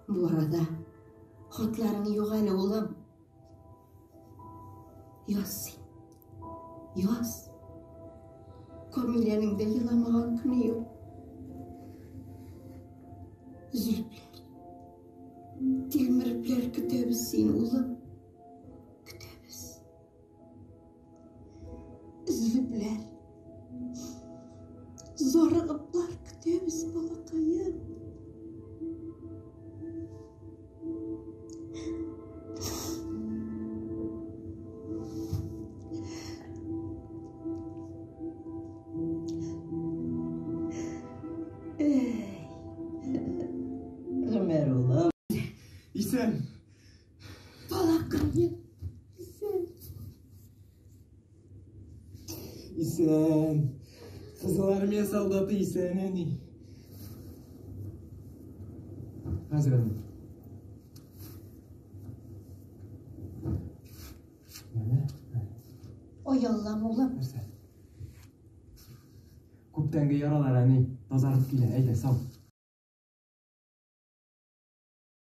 Бу арада хатларың юк әле, улым. Яз син. Яз. Камиләнең дә еламаган көне юк. Өзелепләр, тилмерепләр көтәбез сине, улым. Көтәбез. Өзелепләр, зарыгыплар көтәбез, балакаем. Гомәр улым. Исән. Балакаем. Исән. Исән. Кызыл армия солдаты исән, әни. Хәзер әни. Менә. Ой, Аллам, улым. Нәрсә? Күптәнге яралар, әни. Тазарып килә. Әйдә, сау.